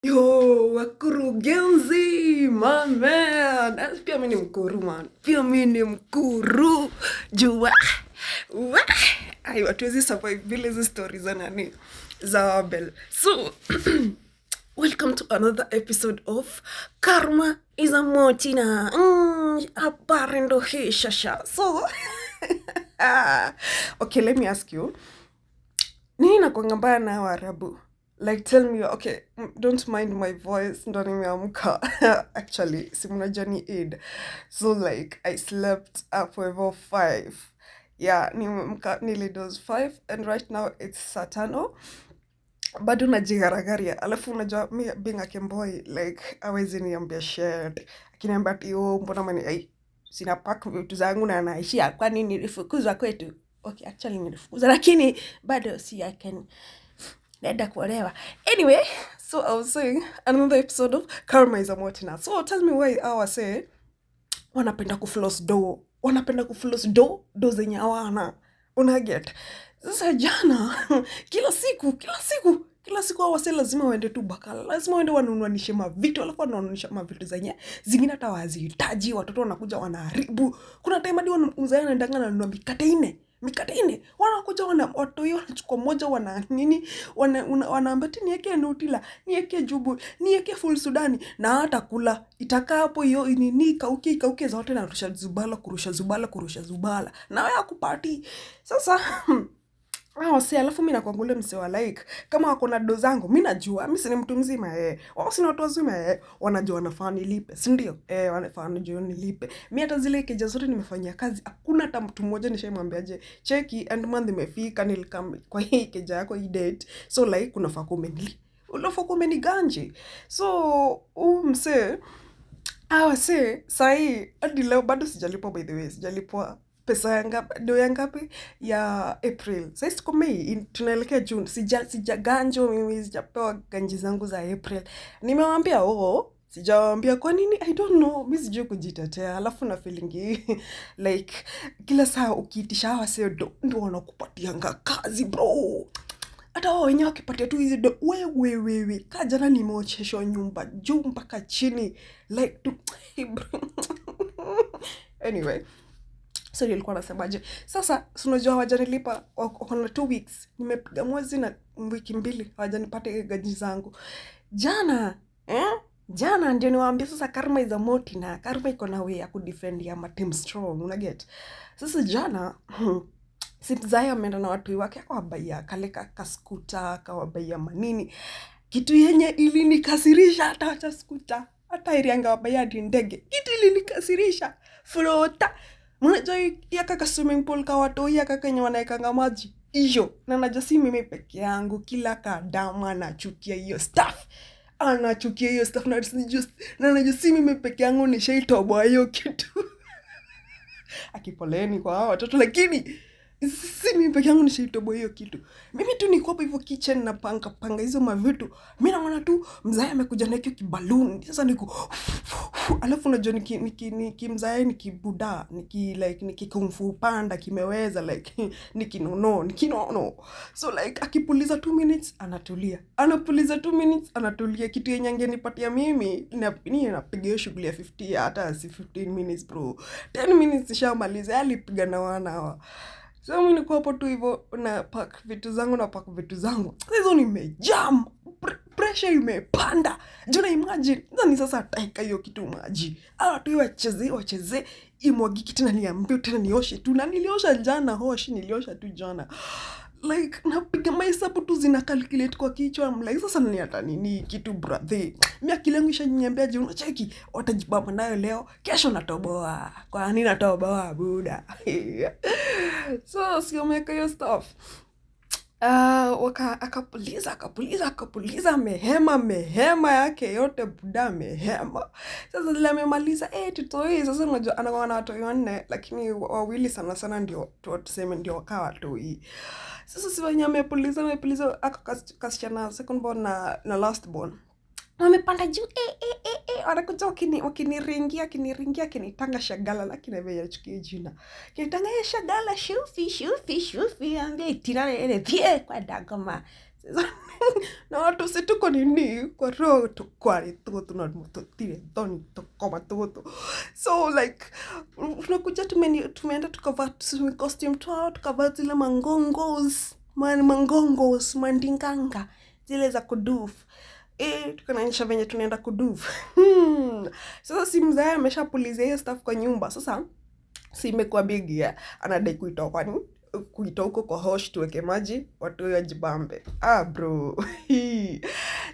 Yo, wakurugenzi, my man. Pia mi ni mkuru, man. Pia mi ni mkuru. Jua. Wa. Ai, hatuwezi survive bila hizi story za nani? Za Abel. So, welcome to another episode of Karma is a Motina. Habari ndo hii shasha. So, okay, let me ask you. Nini nakuanga mbaya na Waarabu? Like, tell me, okay, don't mind my voice, ndo nimeamka. Actually, si mnajua ni Eid. So like, I slept up for about 5. Yeah, nimeamka nilidoze 5 and right now it's saa 5. Bado najigaragaria. Alafu unajua mi being a Kemboi, like, hawezi niambia shit. Akiniambia ati, "Oh, mbona mani, ai, sina pack vitu zangu na naishia, kwani nilifukuzwa kwetu?" Okay, actually nilifukuzwa, lakini bado si I can naenda kuolewa. Anyway, so I was saying another episode of Karma is a Motina. So tell me why hawa wasee wanapenda kufloss do. Wanapenda kufloss do, do zenye hawana. Unaget? Sasa jana, kila siku, kila siku, kila siku hawa wasee lazima waende tu bakala. Lazima waende wanunuanishe mavitu, alafu wananunuanisha mavitu zenye zingine hata hawazihitaji, watoto wanakuja wanaharibu. Kuna time hadi mzee anaendanga ananunua mikate 4. Mikate 4. Wanakuja watoi wanachukua moja, wana nini, wanaambia ati niweke Nutella, niweke jubu, niweke full Sudani, na hata kula. Itakaa hapo hiyo nini, ikauke, ikauke zote na rusha zubala, kurusha zubala, kurusha zubala. Na wewe hakupati. Sasa, hao wasee, alafu mi nakuanga ule msee wa like, kama wako na do zangu, mi najua, mi si ni mtu mzima. Wao si ni watu wazima, wanajua wanafaa nilipe, si ndio? Wanafaa wanajua nilipe. Mi hata zile keja zote nimefanyia kazi, hakuna hata mtu mmoja nishaimwambiaje, cheki, end month imefika, nilikam kwa hii keja yako hii date, so like, unafaa kuwa unafaa kuwa umeniganje. So, huu msee, hawa wasee, sahi, hadi leo bado sijalipwa, by the way, sijalipwa pesa ya ngapi, do ya ngapi ya April. Sasa tuko May, tunaelekea June. Sijaganjwa mimi, sijapewa ganji zangu za April. Nimewaambia, oh, sijawaambia kwa nini, I don't know, mi sijui kujitetea. Alafu na feeling hii, like kila saa ukiitisha hawa wasee do, ndio wanakupatianga kazi, bro. Hata wao wenyewe wakipatia tu hizi do, wewe wewe, ka jana nimeosheshwa nyumba juu mpaka chini, like tu, bro. Anyway, so nilikuwa nasemaje? Sasa si unajua hawajanilipa, wako na 2 weeks. Nimepiga mwezi na wiki 2 hawajanipata hiyo gaji zangu. Jana, Jana ndio niwaambia sasa karma is a motina. Karma iko na way ya kudefend ya ma team strong, una get? Sasa jana, si mzae ameenda na watu wake akawabaia kale kaskuta, akawabaia manini. Kitu yenye ilinikasirisha, hata acha skuta, hata iliangawabaia hadi ndege. Kitu ilinikasirisha, floater. Unajua hii kaka swimming pool ka watoi ya kaka yenye wanaekanga maji. Hiyo, na najua si mimi peke yangu, kila kadama anachukia hiyo stuff. Anachukia hiyo stuff, na na najua si mimi peke yangu nishaitoboa hiyo kitu. Akipoleni kwa hao watoto, lakini si mimi peke yangu nishaitoboa hiyo kitu. Mimi tu niko hapo hivyo kitchen na panga panga hizo mavitu. Mimi naona tu mzae amekuja na hiyo kibaluni. Sasa niko, alafu unajua niki mzae nikibuda, niki like niki kung fu panda kimeweza, like nikinono, nikinono. So like akipuliza 2 minutes anatulia. Anapuliza 2 minutes anatulia. Kitu yenye angenipatia mimi, ni napiga hiyo shughuli ya 50, hata si 15 minutes, bro. 10 minutes ishamaliza, yeye alipiga na 1 hour. So mimi niko hapo tu hivyo na pack vitu zangu, na pack vitu zangu. Hizo nimejam. Pressure imepanda. Jona imagine, sasa ni sasa ataeka hiyo kitu maji. Hawa tu wacheze, wacheze, imwagike tena niambiwe tena nioshe tu. Na niliosha jana, hoshi niliosha tu jana. Like napiga mahesabu tu zina calculate kwa kichwa. I'm like, sasa ni hata nini kitu, brother. Mimi akili yangu ishaniambia je, unacheki watajibamba nayo leo, kesho natoboa. Kwa nini natoboa buda? So si wameweka hiyo stuff. Akapuliza, akapuliza, akapuliza, amehema, mehema yake yote buda, amehema. Sasa zile amemaliza, tutoi. Sasa unajua anakuwa na watoi 4, lakini wawili sana sana ndio tuseme ndio wakawa watoi. Sasa si wenye amepuliza, amepuliza, aka kasichana second born na last born. Wamepanda juu, wanakuja wakiniringia, wakiniringia, wakinitanga shagala, lakini na yachukie jina. Kinitanga, shagala, shufi, shufi, shufi, ambia itirare ele, pie, kwa dagoma. Sasa na watu si tuko nini kwa roho tukwari tuko tuna tutire thoni tukoma tuko. So like tunakuja tumeenda tukavaa costume twao, tukavaa zile mangongos, mangongos, mandinganga zile za kuduf. Tukanaonyesha venye tunaenda kuduf. Sasa si mzae ameshapulizia hiyo stuff kwa nyumba. Sasa si imekuwa big ya anadai kuitoa, kwani kuitoa huko kwa hosh tuweke maji watu wajibambe. Ah bro.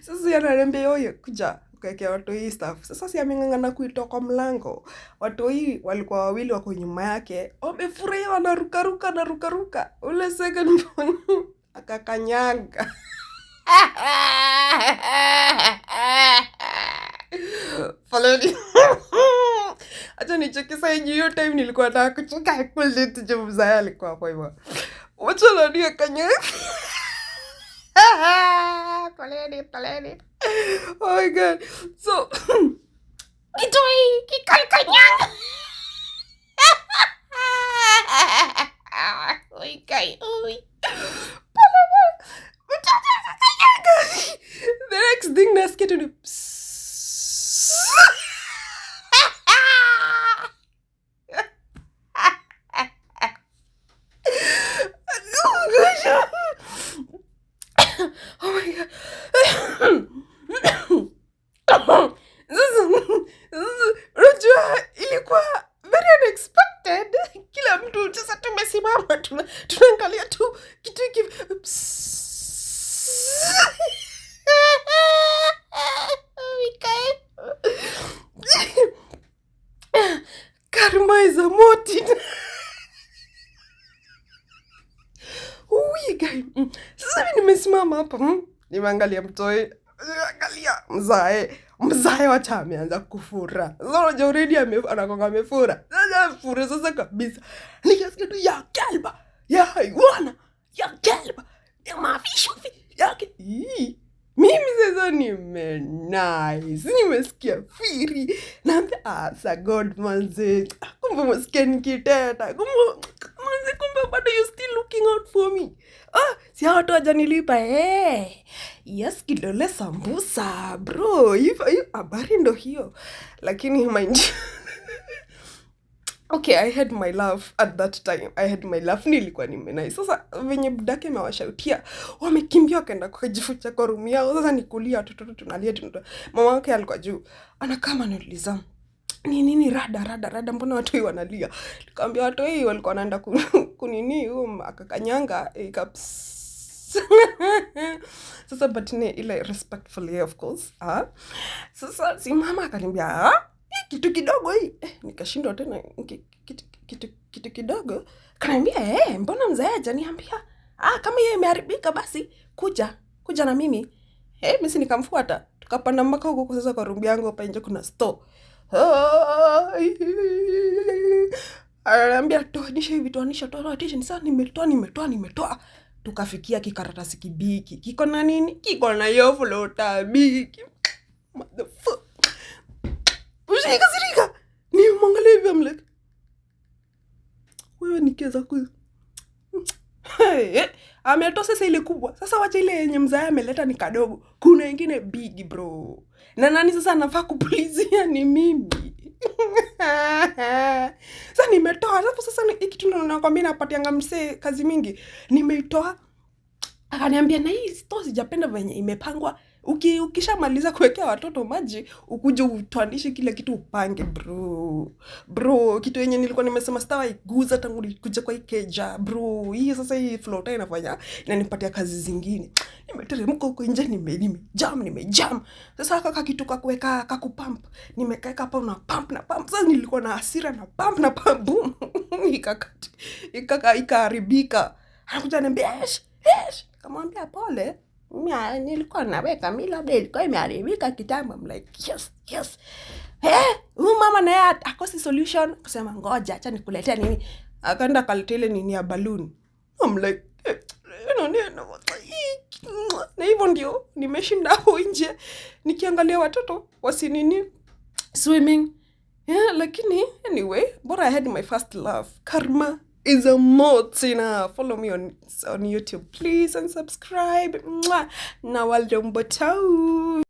Sasa ananiambia yoyo kuja kuwekea watu hii stuff. Sasa si ameng'ang'ana kuitoa kwa mlango. Watu hii walikuwa wawili wako nyuma yake, wamefurahia wanarukaruka narukaruka. Ule second born akakanyaga. Foleni. Acha nicheke sasa hiyo time nilikuwa nataka kucheka kule tu mzae alikuwa hapo hivyo. Wacha nani akanyaga. Poleni, poleni. Oh my God. So kitoi kikakanyanga. Oi kai oi. Pole pole. Mtoto akakanyaga. The next thing nasikia tu ni oh gosh. Oh my God. Sasa unajua ilikuwa very unexpected. Kila mtu sasa tumesimama tunaangalia tu kitu hiki. Karma is a motive. Ui, guy. Sasa mimi nimesimama hapa, nimeangalia mtoi, nimeangalia mzae. Mzae wacha ameanza kufura. Sasa unajua already anakuwa amefura. Sasa amefura sasa kabisa. Nikasikia tu ya kalba, ya haiwana, ya kalba, ya mafisho ya ke. Mimi sasa nime nice. Nimesikia firi. Naambia sa God manze. Kumbe umesikia nikiteta. Kumbe manze, kumbe bado you still looking out for me. Si hao watu hawajanilipa. Yes, kidole sambusa bro. Hiyo habari ndo hiyo. Lakini mind you, okay, I had my laugh at that time. I had my laugh, nilikuwa nimenai. Sasa venye budake amewashautia, wamekimbia wakaenda kujificha kwa room yao. Sasa ni kulia, watoto tunalia, tunalia. Mama yake alikuwa juu. Anakaa ananiuliza, ni nini rada rada rada, mbona watu hii wanalia? Nikamwambia watu hii walikuwa wanaenda kunini huo akakanyanga Sasa but ni ile respectfully of course. Sasa si mama akaniambia, hii kitu kidogo hii. Nikashindwa tena, kitu kidogo. Akaniambia, mbona mzee hajaniambia? Kama hiyo imeharibika basi kuja na mimi. Mimi si nikamfuata. Tukapanda mpaka huko sasa kwa room yangu hapa nje kuna store. Ananiambia toanisha hivi, toanisha, toanisha. Sasa nimetoa, nimetoa, nimetoa. Tukafikia kikaratasi kibiki. Kiko na nini? Kiko na hiyo floater biki. Motherfucker. Ushikasirika. Nimwangalie hivi, I'm like, wewe nikiweza ku Hey, ametoa sasa ile kubwa. Sasa wacha ile yenye mzae ameleta ni kadogo. Kuna ingine big bro. Na nani sasa anafaa kupulizia ni mimi. Sasa nimetoa. Alafu sasa hiki kitu ndo nakwambia napatianga msee kazi mingi. Nimeitoa. Akaniambia na hii store sijapenda venye imepangwa. Ukishamaliza kuwekea watoto maji, ukuje utoanishe kila kitu upange bro. Bro, kitu yenye nilikuwa nimesema sitawahi guza tangu nikuja kwa hii keja bro. Hii sasa hii floater inafanya inanipatia kazi zingine. Nimeteremka huko nje nimejam, nimejam. Sasa kaka kitu ka kuweka ka kupump. Nimekaeka hapa na pump na pump. Sasa nilikuwa na hasira na pump na pump boom. Ikaharibika. Anakuja ananiambia, Esh, esh. Nikamwambia pole. Mimi nilikuwa naweka mi labda ilikuwa imeharibika kitambo. I'm like, yes, yes. Huyu mama naye akosi solution. Akasema ngoja acha nikuletee nini. Akaenda akaletea ile nini ya balloon. I'm like, na hivyo ndio nimeshinda hapo nje nikiangalia watoto wasinini swimming. Yeah, lakini anyway, bora I had my first love. Karma Is a motina. Follow me on YouTube, please, and subscribe. Mwah. Nawalombo tau.